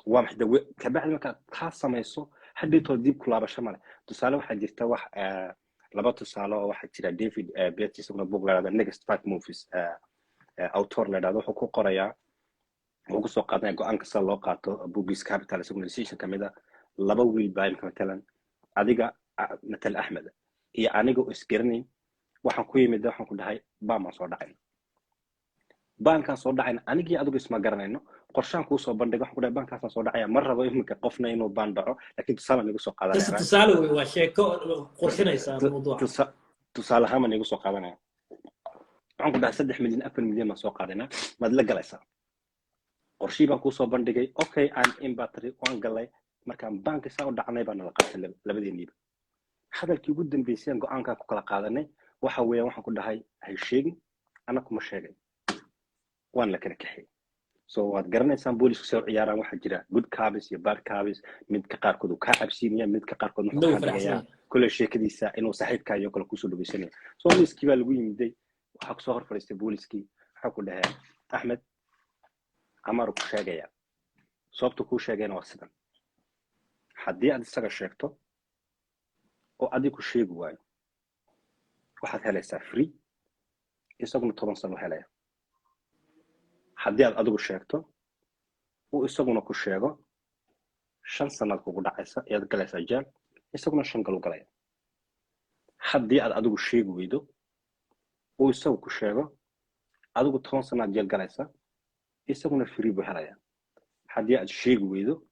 Waa maxay dawe? Kabacdi markaad taa samayso, hadhowtood dib ku laabasho male. Tusaale, waxaa jirta wax Laba tusaale oo waxaa jira. David Beatty, isaguna book la dhahdo Next Five Moves author la dhahdo, wuxuu ku qorayaa, wuxuu kusoo qaadanaya go-aanka sida loo qaato boogiis Capital, isaguna decision kamid a. Laba wiil baa imika, matalan adiga, matal Axmed iyo aniga oo isgaranayn, waxaan ku yimid, waxaan ku dhahay baan soo dhacayna, baankaan soo dhacayna. Anigii adigu isma garanayno. Qorshaan kuu soo bandhiga, waxaan ku dhahay baankaasaan soo dhacaya. Ma rabo iminka qofna inuu baan dhaco, laakiin tusaale igu soo qaadanaya. Tusaale wey, waa sheeko qurxinaysa mawduuca. Tusaale ahaan baan igu soo qaadanaya. Waxaan ku dhahay 3 milyan, 4 milyan baan soo qaadanaa, maad la galaysaa? Qorshii baan kuusoo bandhigay. Okay, aan in battery waan galay. Markaan baanka saa u dhacnay baa nala qaatay labadeeniiba. Hadalkii ugu dambeysay aan go-aankaa ku kala qaadanay waxa weeyaan, waxaan ku dhahay hay sheegin, ana kuma sheegay. Waan la kala kaxiyey. So waad garanaysaan boolisku soo ciyaaraan. Waxaa jira good cops iyo bad cops. Midka qaarkood uu kaa cabsiinaya, midka qaarkood wuxuu kaa dhigayaa kule sheekadiisa inuu saaxiibkaa iyo kale kusoo dhaweysanaya. So miiskii baa lagu yimiday, waxaa kusoo hor fadhiistay booliskii. Waxaa ku dhaheen, "Axmed, Camaar ku sheegaya. Sababta kuu sheegayna waa sidan: haddii aad isaga sheegto oo adig ku sheegi waayo, waxaad helaysaa free, isaguna 10 sano helaya. Haddii aad adigu sheegto, uu isaguna ku sheego, 5 sanaad kugu dhacaysa, ayaad galaysaa jeel, isaguna shan galu galaya. Haddii aad adigu sheegi weydo, uu isagu ku sheego, adigu 10 sanaad jeel galaysa, isaguna free buu helaya. Haddii aad sheegi weydo,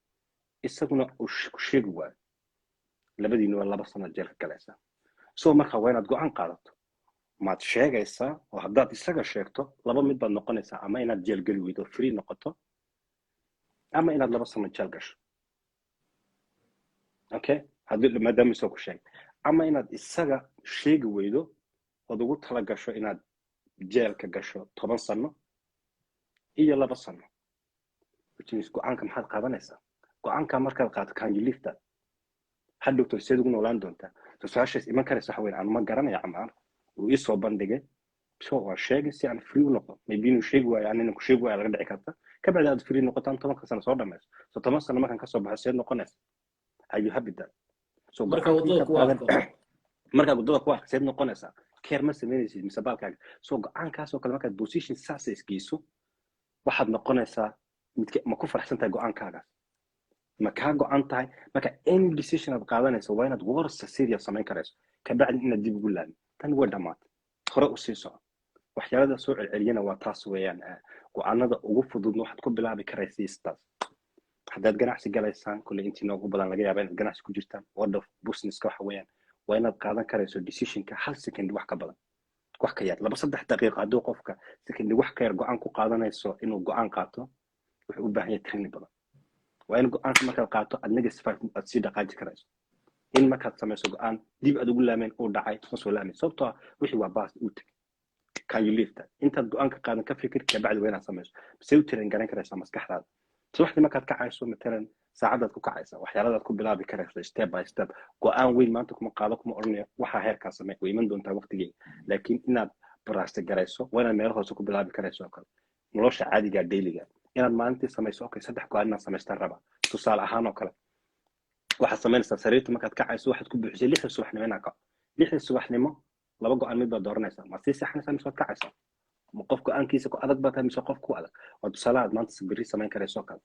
isaguna uu ku sheegi waayo, labadiina waa 2 sanaad jeelka galaysaa. So marka waa inaad go-aan qaadato. Maad sheegaysaa? Oo haddaad isaga sheegto, laba mid baad noqonaysaa: ama inaad jeel geli weydo, free noqoto, ama inaad 2 sano jeel gasho." Okay, haddii maadaama isagoo ku sheegay, ama inaad isaga sheegi weydo ood ugu tala gasho inaad jeelka gasho 10 sano iyo 2 sano, which means go-aanka maxaad qaadanaysaa? Go-aanka markaad qaato, can you live that? Hadhowto seed ugu noolaan doontaa? So su-aashaas iman karaysa waxa weyn, aan ma garanaya Camaar, uu ii soo bandhigay, so waa sheegay si aan free u noqo. Maybe inuu sheegi waayo, anina ku sheegi waayo laga dhici karta. Kabacdi aad free noqotaan, 10-ka sano soo dhamayso. So 10 sano markaan kasoo baxo, seed noqonaysa? Are you happy that? So marka waddada ku arko. Markaad waddada ku arko, seed noqonaysaa? Care ma samaynaysid mise baalkaaga? So go-aankaasoo kale markaad position saasa isgeyso, waxaad noqonaysaa midka ma ku faraxsan tahay go-aankaagaas? Ma kaa go-an tahay? Marka any decision aad qaadanayso, waa inaad worst serious samayn karayso, kabacdi inaad dib ugu laabin. Tan way dhammaatay, hore u sii soco. Waxyaalada soo celceliyana waa taas weeyaan. Go-aanada ugu fududna waxaad ku bilaabi karaysa taas. Haddaad ganacsi galaysaan, kulley intii noogu badan laga yaaba inaad ganacsi ku jirtaan, world of businesska, waxa weeyaan waa inaad qaadan karayso decisionka hal second wax ka badan, wax ka yar 2-3 daqiiqo. Hadduu qofka second wax ka yar go-aan ku qaadanayso inuu go-aan qaato, wuxuu u baahan yahay training badan. Waa in go-aanka markaad qaato aad next five aad sii dhaqaaji karayso, in markaad samayso go-aan dib aad ugu laameen uu dhacay ma soo laameen, sababtoo ah wixii waa baas uu tegay. Can you live that? Intaad go-aanka qaadan ka fikir, kabacdi waa inaad samayso. Basee u train garan karaysaa maskaxdaada subaxdii markaad kacayso? Matalan saacadaad ku kacaysa, waxyaaladaad ku bilaabi karayso step by step. Go-aan weyn maanta kuma qaado, kuma odhanayo waxaa heerkaa samey, way iman doontaa waqtigeeda. Laakiin inaad practice garayso, waa inaad meelo hoose ku bilaabi karayso oo kale. Nolosha caadiga, dailyga, inaad maalintii samayso, okay, saddex go-aan inaad samaystaan raba. Tusaale ahaan oo kale, waxaad samaynaysaa sariirta markaad kacayso, waxaad ku buuxisay 6-da subaxnimo inaad kaco. 6-da subaxnimo laba go-aan mid baad dooranaysaa: maad sii seexanaysaa mise waad kacaysaa? Ma qof go-aankiisa ku adag baa tahay mise qof ku adag? Waa tusaalahaad maanta berri samayn karayso kale.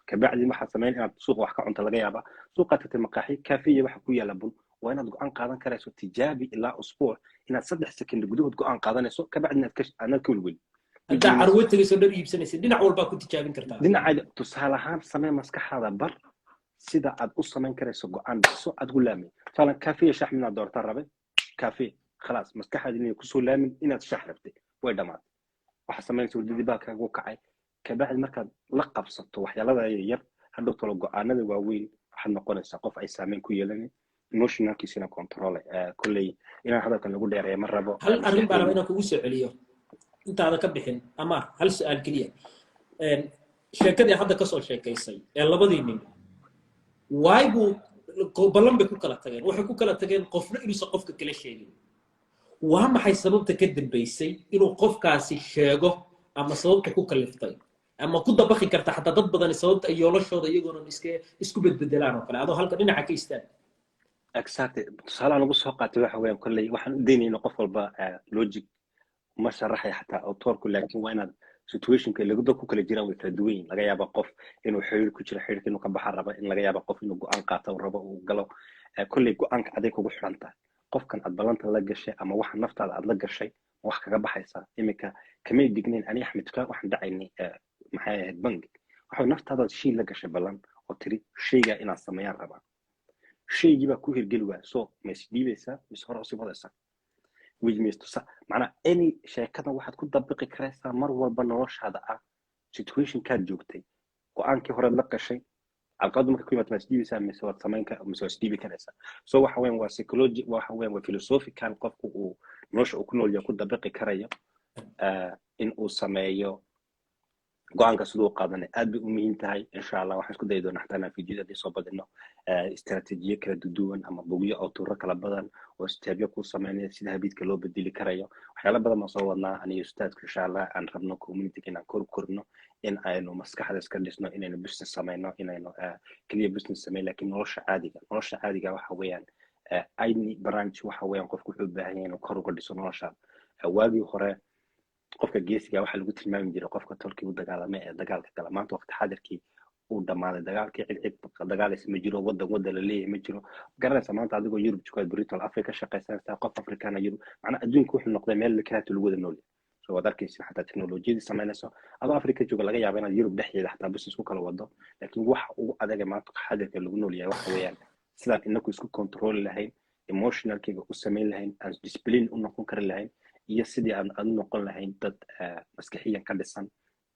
Kabacdi waxaad samayn inaad suuqa wax ka cunto laga yaabaa. Suuqaad tagtay, maqaaxi kaafiya waxa ku yaala bun. Waa inaad go-aan qaadan karayso. Tijaabi ilaa usbuuc inaad 3 second gudahood go-aan qaadanayso, kabacdina aad ka welwelin. Haddaa carwo tegayso, dhar iibsanaysa, dhinac walbaa ku tijaabin kartaa. Dhinaca tusaale ahaan samee, maskaxaada bar sida aad u samayn karayso go-aan so aad ku laamay. Tusaale, kaafiya shax minaad doortaa rabay, kaafiya, khalaas. Maskaxaada inay kusoo laamin inaad shax rabtay, way dhamaatay. Waxaad samaynaysa hurdadii baalkaagu kacay. Kabacdi markaad la qabsato waxyaalada yar, hadhow talo go-aanada waaweyn waxaad noqonaysaa qof ay saameyn ku yeelanin, emotionalkiisina control. Kolley inaan hadalkan lagu dheereeya ma rabo. Hal arrin baa raba inaan kugu soo celiyo intaada ka bixin, ama hal su-aal keliya. Sheekadii hadda kasoo sheekaysay ee labadii nin, waay buu ballan bay ku kala tageen. Waxay ku kala tageen qofna inuusan qofka kala sheegin. Waa maxay sababta ka dambaysay inuu qofkaasi sheego, ama sababta ku kaliftay, ama ku dabaqi karta xataa dad badani sababta ay yoolashooda iyagoonan iska isku bedbedelaan oo kale, adoo halka dhinaca ka istaag? Exactly, tusaalahan ugu soo qaatay waxa weeyaan, kolley waxaan u daynayna qof walba logic ma sharaxay xataa authorku, laakiin waa inaad situationka lagu ku kala jiraan way kala duwan yihin. Laga yaaba qof inuu xiriir ku jiro, xiriirka inuu ka baxa rabo, in laga yaaba qof inuu go-aan qaato uu rabo uu galo. Kolley go-aanka aday kugu xidhan tahay, qofkan aad ballanta la gashay ama waxa naftaada aad la gashay wax kaga baxaysaa. Iminka kamay dignayn ani Axmed dukaan waxaan dhacaynay, maxay ahayd, bangi. Waxa naftaadaad shay la gashay ballan oo tiri shaygaa inaad sameeyaan rabaa, shaygii baa ku hirgeli waaya. So ma isdhiibaysaa mise hore usii wadaysaa? Which means tusa macnaa any sheekadan waxaad ku dabiqi karaysaa mar walba noloshaada ah, situationkaad joogtay, go-aankii horead la gashay, caqabadu marka ku yimaado, ma isdhiibaysaa mise waad samayn mise waad isdhiibi karaysaa? So waxa weyan waa psychology, waxa weyan waa philosophical, qofku uu nolosha uu ku nool yahay ku dabiqi karayo in uu sameeyo go-aanka siduu u qaadanay. Aad bay u muhiim tahay. Insha Allah waxaan isku dayi doonaa xataa inaan fiidiyada haddii soo badino istaraatiijiyo kala duduwan ama bugyo oo turo kala badan oo stepyo kuu sameynaya sida habitka loo bedeli karayo. Waxyaalo badan baan soo wadnaa aniyo ustaadku, insha Allah aan rabno community inaan kor korno, in aynu maskaxda iska dhisno, inaynu business sameyno, inaynu keliya business sameyn, laakiin nolosha caadiga waxa weeyaan any branch waxa weeyaan qofku wuxuu u baahan yahay inuu kor uga dhiso nolosha. Waagii hore qofka geesiga waxaa lagu tilmaami jiray qofka tolkii u dagaalamay ee dagaalka gala. Maanta waqti xaadirkii uu dhammaaday dagaalkii, cid cid dagaalaysa ma jiro, wadan wadan la leeyahay ma jiro, garanaysa. Maanta adigoo Yurub joogaad britol Africa shaqaysanaysaa, qof Africana Yurub. Macnaa adduunka wuxuu noqday meel kalaatu lagu wada nool yahay. So waad arkaysa xataa teknolojiyadii samaynayso, adoo Africa jooga laga yaaba inaad Yurub dhexdeeda xataa business ku kala wado. Laakiin waxa ugu adaga maanta xaadirka lagu nool yahay waxa weeyaan sidaan inaku isku controli lahayn, emotionalkayga u samayn lahayn, aan discipline u noqon kari lahayn, iyo sidii aan u noqon lahayn dad maskaxiyan ka dhisan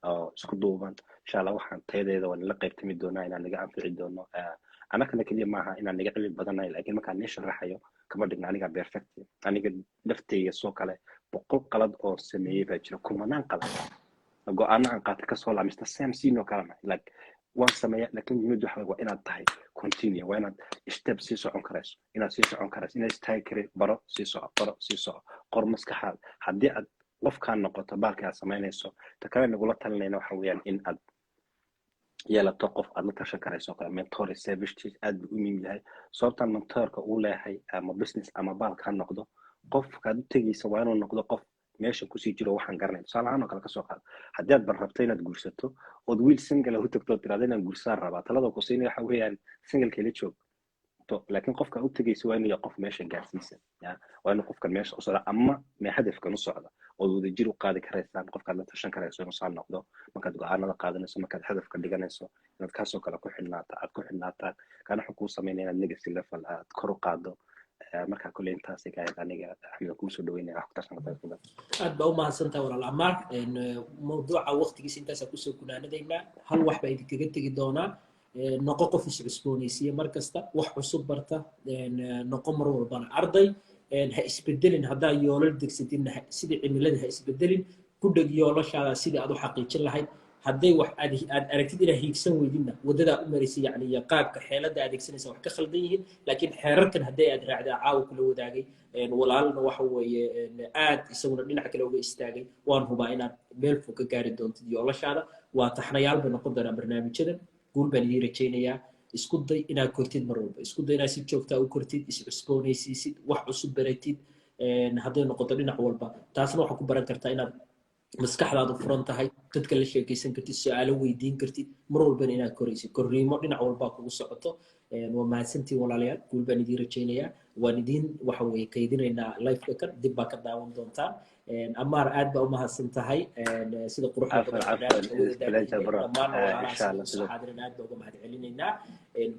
oo isku duuban. Insha Allah waxaan tayadeeda waan la qaybtami doonaa inaan naga anfici doono. Anakana keliya maaha inaan naga cilmi badanahay, laakiin markaan nii sharaxayo kama dhigna aniga perfect. Aniga nafteyga soo kale 100 qalad oo sameeyey baa jira, kumanaan qalad, go-aano aan qaatay kasoo laa Mr Sam sino kalena like waan sameeya. Laakiin muhiimaddu waxa waa inaad tahay continue, waa inaad step sii socon karayso, inaad sii socon karayso, inaad istaagi karin. Baro, sii soco, baro, sii soco, qor maskaxaad haddii aad qofkaan noqoto baalka aad samaynayso. Ta kale nagula talinayna waxa weeyaan in aad yeelato qof aad la tashan karayso kale, mentor service aad buu u muhiim yahay. Sababtaan mentorka uu leeyahay ama business ama baalka ha noqdo, qofkaad u tegaysa waa inuu noqdo qof meesha kusii jiro waxaan garanay. Tusaale ahaan oo kale kasoo qaado, haddii aad ban rabto inaad guursato ood wiil single u tagto, tiraada inaan guursadaan rabaa, talada ku siinaya waxa weeyaan singleka ila joog to. Laakiin qofka u tegaysa waa inuu yahay qof meesha gaarsiisan ya, waa inuu qofkan meesha u socda ama mee hadafkan u socda ood wadajir u qaadi karaysaan, qofkaad la tashan karayso inuu saa noqdo markaad go-aanada qaadanayso, markaad hadafka dhiganayso, inaad kaasoo kale ku xidhnaata, aad ku xidhnaataan, kaana wuxuu kuu sameynaya inaad legacy level aad kor u qaado. Markaa kolley intaasay ka ahayd. Aniga Axmed kuu soo dhaweynaya, wax ku tarsan kartaa. Aad baa u mahadsantahay, walaal Amaar. Mawduuca waqtigiisa intaasaa kusoo gunaanadaynaa. Hal wax baa idinkaga tegi doonaa: noqo qof is-cusboonaysiiya mar kasta, wax cusub barta, noqo mar walbana arday. Ha isbedelin haddaa yoolal degsadinna, sidii cimilada ha isbedelin, ku dheg yoolashaada sidii aad u xaqiijin lahayd. Hadday wax aad aragtid inaad hiigsan weydidna, waddadaa u maraysay yani iyo qaabka xeeladda adeegsanaysa wax ka khaldan yihiin. Laakiin xeerarkan hadday aad raacdaa caawa kula wadaagay walaalna waxa weeye aad isaguna dhinac kale uga istaagay, waan hubaa inaad meel fog ka gaari doontid yoolashaada. Waa taxnayaal bay noqon doonaa barnaamijyadan. Guul baan idiin rajaynayaa. Isku day inaad kortid mar walba, isku day inaad si joogtaa u kortid, iscusboonaysiisid, wax cusub baratid, hadday noqoto dhinac walba. Taasna waxaa ku baran kartaa inaad maskaxdaadu furan tahay, dadka la sheekaysan kartid, su-aalo weydiin kartid, mar walbana inaad koraysid, korriimo dhinac walbaa kugu socoto. Waa mahadsantiin, walaalayaal. Guul baan idiin rajaynayaa. Waan idiin waxa weeye kaydinaynaa liveka kan, dib baa ka daawan doontaan. Amaar, aad baa u mahadsan tahay sida quruxda badan barnaamijka wada. Dhammaan walaalaha soo xaadiran aad baa uga mahad celinaynaa.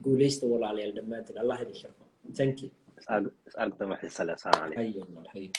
Guuleysta, walaalayaal, dhammaantiin. Allah idin sharfo. Thank you. Is arag dambe xiisa leh. Asalaamu calaykum. Hayo.